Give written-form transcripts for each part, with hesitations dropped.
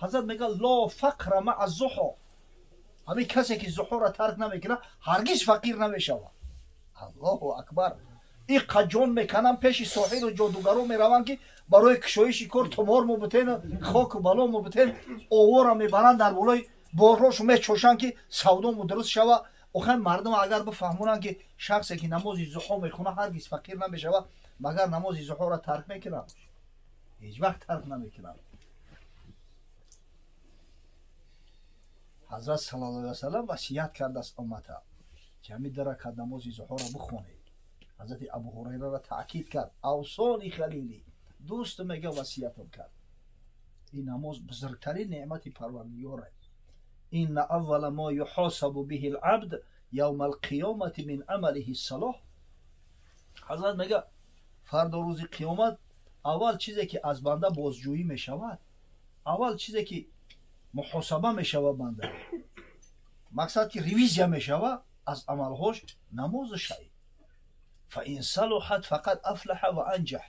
Ҳазрат мегӯяд: ло фақра маа зуҳо. Ҳамин касе ки зуҳоро тарк намекунад, ҳаргиз фақир намешавад. Аллоҳу акбар. Иққа ҷон мекананд, пеши соҳиру ҷодугаро мераванд, ки барои кушоиши кор тумор мубутен, хоку бало мубутен, овора мебаранд, дар болои борҳошу мечошанд, ки савдому дуруст шава. Охир мардум агар бифаҳмонанд, ки шахсе ки намози зуҳо мехонад, ҳаргиз фақир намешавад, магар намози зуҳоро тарк мекунад? Ҳеҷ вақт тарк намекунад. Ҳазрат саллаллоҳу алайҳи васаллам васият кардааст уммата, ки ҳамин ду ракат намози зуҳоро бихонед. Ҳазрати Абу Ҳурайраро таъкид кард: авсони халили, дӯст, мега, васиятам кард. Ин намоз бузургтарин неъмати Парвардигор аст. Инна аввала мо юҳосабу биҳи лабд явма алқиёмати мин амалиҳи салоҳ. Ҳазрат мега, фардо рӯзи қиёмат аввал чизе ки аз банда бозҷӯӣ мешавад, аввал чизе ки муҳосаба мешавад банда, мақсад ки ревизия мешавад аз амалҳош, намозу шай. Фаин салуҳат фақат афлаҳа ва анҷаҳ.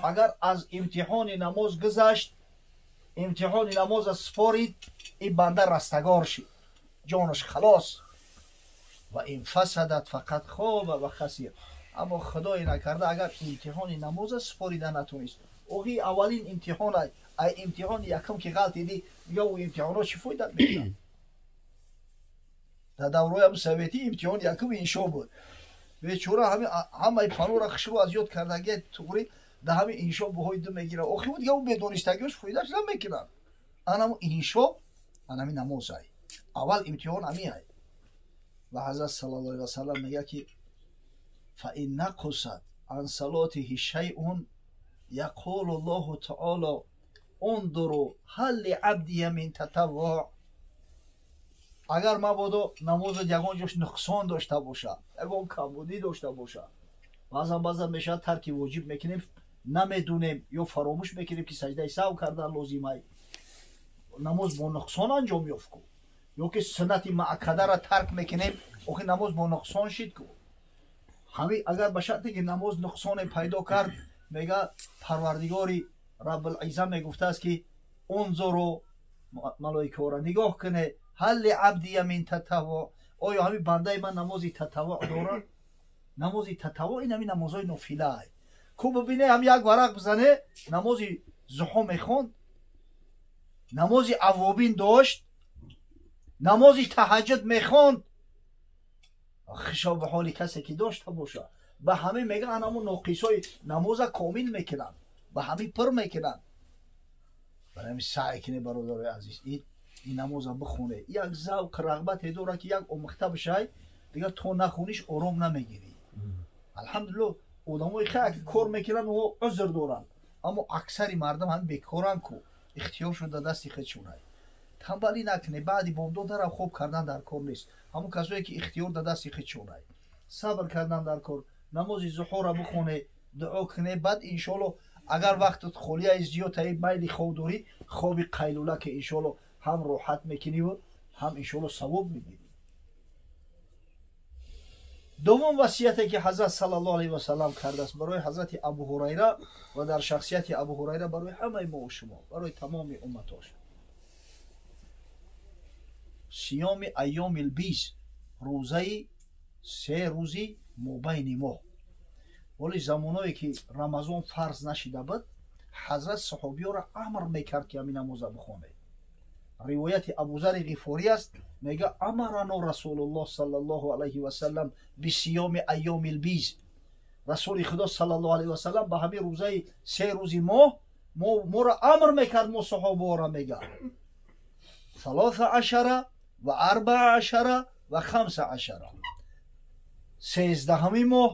Агар аз имтиҳони намоз гузашт, имтиҳони намоза супорид, ин банда растагор шид, ҷонаш халос. Ва ин фасадат фақат хоба ва хасир. Аммо худое накарда, агар имтиҳони намоза супорида натонист, оғи аввалин имтиҳон, ай имтиҳони якум ки ғалтидӣ, мега, ӯ имтиҳонҳо чӣ фоидат мекунад? Дар даврои советӣ имтиҳони якум иншо буд. Бечора ҳамаи панора хушрӯ аз ёд кардагия, туғри дар ҳамин иншо буҳои ду мегирад. Охи дига ӯ бедонистагиёш фоидаш намекунад. Анаму иншо анами намозай, аввал имтиҳон ҳамиай. Ва ҳазрат саллаллоҳу алайҳи васаллам мегӯяд, ки фаин нақусат ан салотиҳи шайъун яқулу ллоҳу таоло ундуру ҳал лиабдия мин татаввуъ. Агар мабодо намозат ягон ҷош нуқсон дошта бошад, ягон камбудӣ дошта бошад. Баъзан баъзан мешавад, тарки воҷиб мекунем, намедунем ё фаромӯш мекунем, ки саҷдаи саҳв кардан лозимай, намоз бо нуқсон анҷом ёфт ку, ё ки суннати муаккадаро тарк мекунем, охи намоз бо нуқсон шид ку. Ҳамин агар ба шарте ки намоз нуқсоне пайдо кард, мега, Парвардигори Раббулизза мегуфтааст, ки унзуру, малоикаҳоро нигоҳ куне, ҳал лиабдия мин татаввуъ, оё ҳамин бандаи ман намози татаввуъ дорад? Намози татаввуъ ин ҳамин намозҳои нофилаай ку. Бибине, ҳам як варақ бизане, намози зуҳо мехонд, намози аввобин дошт, намози таҳаҷҷуд мехонд. Хишо ба ҳоли касе ки дошта бошад. Ба ҳамин мега, анаму ноқисҳои намоза комил мекунанд, ба ҳамин пур мекунанд. Барои ҳамин саъй кунед, бародарои азиз, ин намоза бихоне. Як завқ, рағбате дорад, ки як омӯхта бишай, дигар то нахониш ором намегирӣ. Алҳамдулилло, одамои хеле ки кор мекунанд, онҳо узр доранд, аммо аксари мардум ҳамин бекоранд ку, ихтиёр шуда дасти худшонай. Тамбалӣ накунед, баъди бомдод дарав хоб кардан дар кор нест. Ҳамон касое ки ихтиёр да дасти худшонай, сабр кардан дар кор, намози зуҳора бихоне, дуо куне. Баъд иншоалло, агар вақтат холияи зиёд, таи майли хоб дорӣ, хоби қайлула, ки иншоалло ҳам роҳат мекуниву ҳам иншоалло савоб мегирӣ. Дуввум васияте ки ҳазрат саллаллоҳу алайҳи васаллам кардааст барои ҳазрати Абу Ҳурайра ва дар шахсияти Абу Ҳурайра барои ҳамаи мо шумо, барои тамоми умматош: сиёми айёми лбиз, рӯзаи 3 рӯзи мобайни моҳ. Вале замоное ки Рамазон фарз нашида буд, ҳазрат саҳобиёро амр мекард, ки ҳамин намоза бихонед. Ривояти Абузари Ғифорӣ аст, мега: амарано Расулуллоҳ саллаллоҳу алайҳи васаллам бисиёми айёми лбиз. Расули Худо саллаллоҳу алайҳи васаллам ба ҳамин рӯзаи 3 рӯзи моҳ моро амр мекард, мо саҳобаҳоро. Мега: 13 ва 14 ва 15, 13-ҳами моҳ,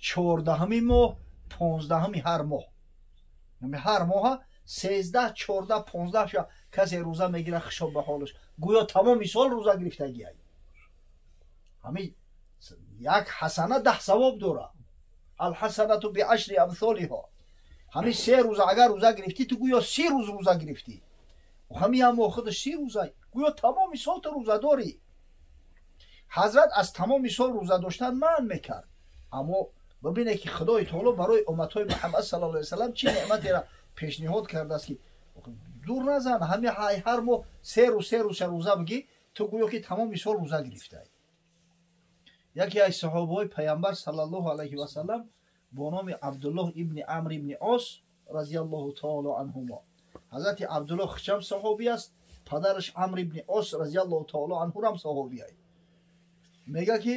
14-ҳами моҳ, 15-ҳами ҳар моҳ. Ҳар моҳа 13, 14, 15 ша касе рӯза мегирад, хишоб ба ҳолаш, гӯё тамоми сол рӯза гирифтагиай. Ҳамин як ҳасана 10 савоб дорад: алҳасанату биашри амсолиҳо. Ҳамин 3 рӯза агар рӯза гирифтӣ, ту гӯё 30 рӯз рӯза гирифтӣ. Ҳамин як моҳ худаш 30 рӯза, гӯё тамоми сол ту рӯза дорӣ. Ҳазрат аз тамоми сол рӯза доштан манъ мекард, аммо Бибине ки Худои таоло барои умматҳои Муҳаммад саллаллоҳу алайҳи васаллам чӣ неъматеро пешниҳод кардааст, ки дур назан, ҳами ҳар моҳ се рӯз, се рӯза рӯза бигӣ, ту гӯё ки тамоми сол рӯза гирифтай. Яке аз саҳобаҳои Паямбар саллаллоҳу алайҳи васаллам бо номи Абдуллоҳ ибни Амр ибни Ос разияллоҳу таоло анҳумо. Ҳазрати Абдуллоҳ хичам саҳобӣ аст, падараш Амр ибни Ос разияллоҳу таоло анҳурам саҳобӣ. Мега ки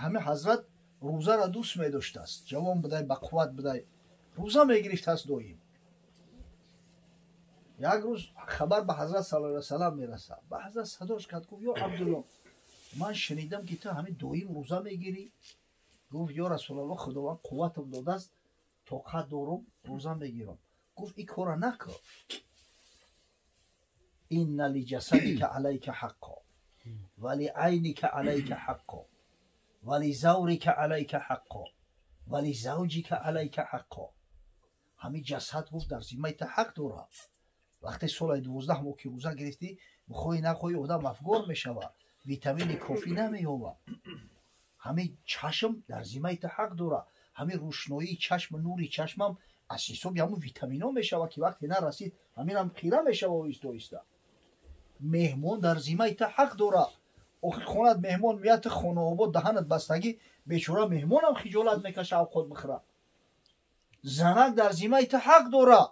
ҳами ҳазрат рӯзаро дӯст медоштааст, ҷавон будай, бақувват будай, рӯза мегирифтааст доим. Як рӯз хабар ба ҳазрат саллаллоҳу алайҳи васаллам мерасад. Ба ҳазрат садош кард, гуфт: ё Абдуллоҳ, ман шунидам ки ту ҳамин доим рӯза мегирӣ. Гуфт: ё Расулаллоҳ, Худованд қувватам додааст, тоқат дорум, рӯза мегирам. Гуфт: ин кора накун. Инна лиҷасадика алайка ҳаққо ва лиайника алайка ҳаққо ва лизаврика алайка ҳаққо ва лизавҷика алайка ҳаққо. Ҳамин ҷасад, гуфт, дар зиммаи ту ҳақ дорад. Вақте соли 12 моҳ ки рӯза гирифтӣ, бихоҳӣ нахоҳӣ одам афгор мешавад, витамини кофӣ намеёбад. Ҳамин чашм дар зиммаи ту ҳақ дорад. Ҳамин рӯшноии чашм, нури чашмам аз ҳисоби ҳамун витаминҳо мешавад, ки вақте нарасид, ҳаминам хира мешавад оҳиста оҳиста. Меҳмон дар зиммаи ту ҳақ дорад. Охи хонат меҳмон меяд, ту хонаобод даҳанат бастагӣ, бечора меҳмонам хиҷолат мекаша авқот бихӯрад. Занак дар зиммаи ту ҳақ дорад.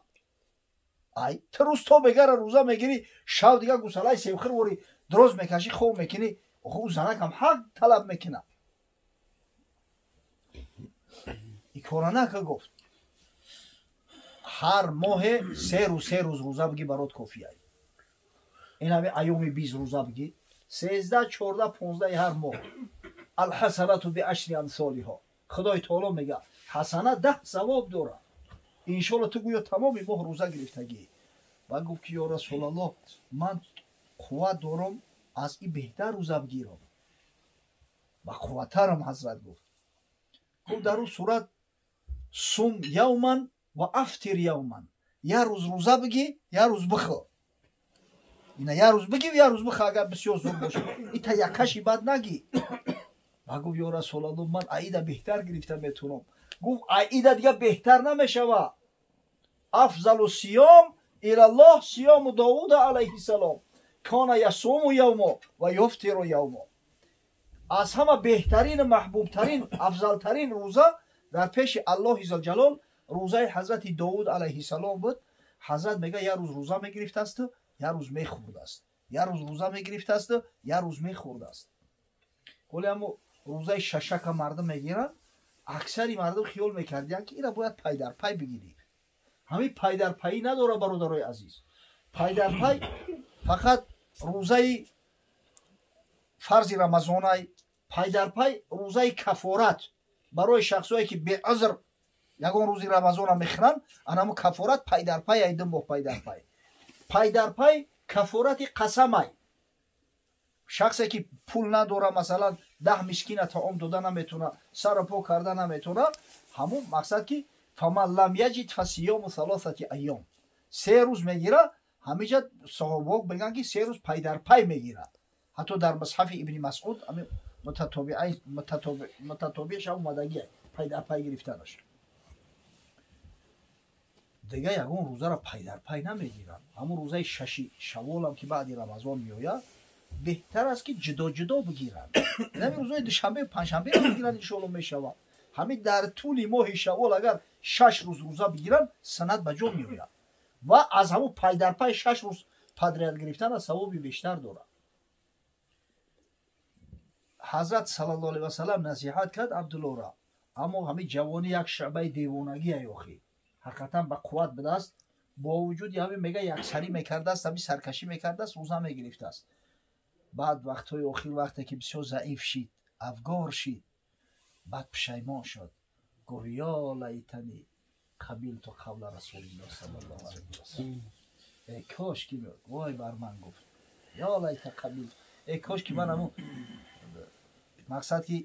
Ай ту рӯз то бегара рӯза мегирӣ, шав дига гусалаи себхӯр ворӣ дроз мекашӣ, хоб мекунӣ. Охи ӯ занакам ҳақ талаб мекунад. Ин кора нака, гуфт. Ҳар моҳе се рӯз, се рӯз рӯза бигӣ, барот кофиай. Ин ҳами айёми 20 рӯза бигӣ, 13, 14, 15 ҳар моҳ. Алҳасанату биашри амсолиҳо. Худои таоло мега ҳасана 10 савоб дорад. Иншолло ту гӯё тамоми моҳ рӯза гирифтагӣ. Ва гуфт ки ё Расулаллоҳ, ман қувват дорам аз ин беҳтар рӯза бигирам. Ба қувваттарам, ҳазрат гуфт. Гуфт: дар ӯ сурат сум явман ва афтир явман. Як рӯз рӯза бигӣ, як рӯз бихӯр. Ина як рӯз бигӣ, як рӯз бихӯр, агар бисёр зур бошад. Ита яккаши бад нагӣ. Ва гуфт: ё Расулаллоҳ, ман аида беҳтар гирифта метавонам. Гуфт: аида дига беҳтар намешавад. Афзалу сиём илаллоҳ сиёму Довуда алайҳиссалом кона ясуму явмо ва юфтиру явмо. Аз ҳама беҳтарин, маҳбубтарин, афзалтарин рӯза дар пеши Аллоҳи зулҷалол рӯзаи ҳазрати Довуд алайҳиссалом буд. Ҳазрат мега як рӯз рӯза мегирифтасту як рӯз мехӯрдааст, як рӯз рӯза мегирифтасту як рӯз мехӯрдааст. Ҳоле ҳамо рӯзаи шашака мардум мегиранд, аксари мардум хиёл мекардиянд ки ира бояд пайдарпай бигирӣ. Ҳамин пайдарпайӣ надорад, бародарои азиз. Пайдарпай фақат рӯзаи фарзи Рамазонай, пайдарпай рӯзаи кафорат барои шахсое ки беузр ягон рӯзи Рамазона мехӯранд, анамо кафорат пайдарпай ай 2 моҳ пайдарпай. Пайдарпай кафорати қасамай. Шахсе ки пул надора, масалан 10 мискина таом дода наметавона, сару по карда наметавона, ҳамун мақсад ки фаман лам яҷид фасиёму салосати айём. 3 рӯз мегира, ҳамиҷа саҳобаҳо мегӯянд ки 3 рӯз пайдарпай мегирад. Ҳатто дар мусҳафи Ибни Масъуд ҳамин мутатобиаш омадагӣ пайдарпай гирифтанаш. Дига ягон рӯзаро пайдарпай намегиранд. Ҳамун рӯзаи шаши шаволам ки баъди Рамазон меояд, беҳтар аст ки ҷудо ҷудо бигиранд. Ҳамин рӯзҳои душанбе панҷшанберо бигиранд, иншоалло мешавад. Ҳамин дар тӯли моҳи шавол агар 6 рӯз рӯза бигиранд, санад ба ҷо меояд. Ва аз ҳамун пайдарпай 6 рӯз подряд гирифтан савоби бештар дорад. Ҳазрат саллаллоҳу алайҳи васаллам насиҳат кард Абдуллоҳро, аммо ҳамин ҷавонӣ як шӯъбаи девонагӣ ай охи. Ҳақиқатан ба қувват будааст, бо вуҷуди ҳамин мега яксарӣ мекардааст, ҳамин саркашӣ мекардааст, рӯза мегирифтааст. Баъд вақтҳои охир вақте ки бисёр заиф шид, афгор шид, баъд пушаймон шуд. Гуфт: ё лайтани қабилту қавла Расулиллоҳ саллаллоҳу алайҳи васаллам. Эй кош ки, вой бар ман, гуфт, ё лайта қабил, эй кош ки ман ҳамун мақсад ки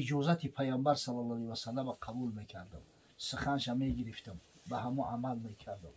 иҷозати Паямбар саллаллоҳу алайҳи васаллама қабул мекардам, суханша мегирифтам, ба ҳамон амал мекардам.